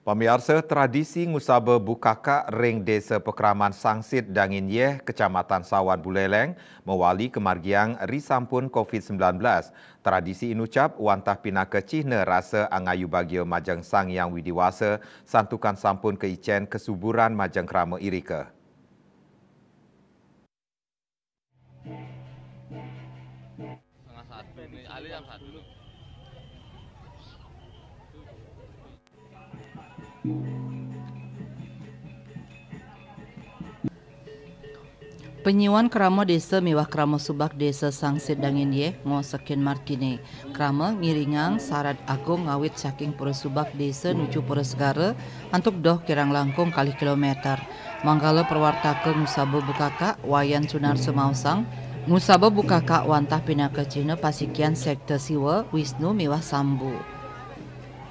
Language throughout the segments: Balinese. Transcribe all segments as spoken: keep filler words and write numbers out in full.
Pamiarsa, tradisi ngusaba bukakak ring Desa Pakraman Sangsit Dangin Yeh, Kecamatan Sawan Buleleng, mawali kamargiang ri sampun covid sembilan belas. Tradisi inucap wantah pinaka cihna rasa angayu bagia majeng Sang Hyang Widi Wasa, santukan sampun kaicen kasuburan majeng krama irika. Setengah satu nih, Ali jam satu. Panyiuan krama desa miwah krama subak Desa Sangsit Dangin Yeh ngosekin margine. Krama ngiringang Sarad Agung ngawit saking Pura Subak Desa nuju Pura Segara antuk doh kirang langkung kalih kilometer. Manggala prawartaka ngusaba bukakak, Wayan Sunarsa maosang, ngusaba bukakak wantah pinaka cihna pasikian sekta Siwa, Wisnu miwah Sambu.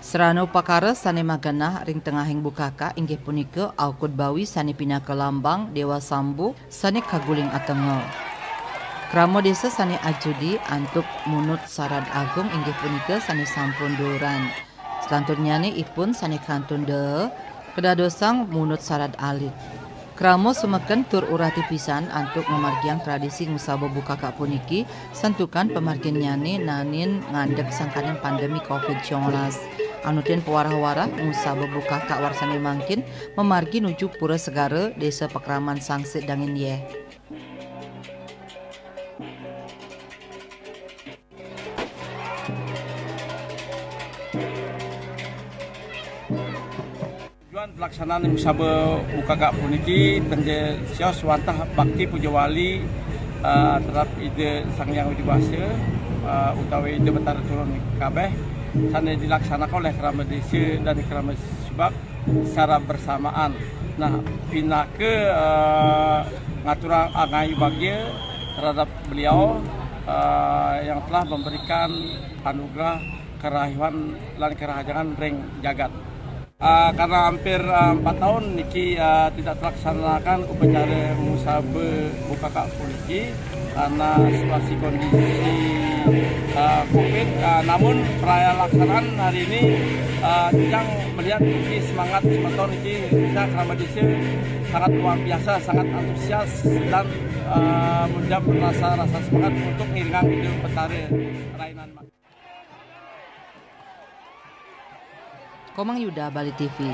Sarana upakara sane magenah ring tengahing bukakak inggih punika aukud bawi sane pinaka lambang Dewa Sambu sane kaguling atenga. Krama desa sane ajudi antuk munut Sarad Agung inggih punika sane sampun duuran. Salanturnyane ipun sane kantun daa kadadosang munut Sarad Alit. Krama sumeken tur urati pisan antuk ngamargiang tradisi ngusaba bukakak puniki, santukan pamarginnyane naenin ngandeg sangkaning pandemi covid sembilan belas. Anutin pawarah-warah ngusaba bukakak warsane mangkin mamargi nuju Pura Segara, Desa Pakraman Sangsit Dangin Yeh. Tujuan pelaksanaan ngusaba bukakak puniki tenja sios wantah bakti puja wali, eh, terhadap Ida Sang Hyang Widi Wasa, eh, utawi Ida Betara Turun kabeh sane dilaksanaka oleh krama desa dan krama subak secara bersamaan. Nah, pinaka, eh, ngaturang angayu bagia terhadap beliau, eh, yang telah memberikan anugerah kerahian lan kerahajangan ring jagat. Eh, karena hampir, eh, empat tahun niki, eh, tidak terlaksanakan upacara ngusaba bukakak puniki karena situasi kondisi, eh, covid. Eh, namun perayaan laksanaan hari ini, eh, yang melihat niki semangat semeton niki, kita keramat desa sangat luar biasa, sangat antusias dan, eh, mudah merasa rasa semangat untuk ngiringang Ida Betara rainan. Komang Yuda, Bali T V.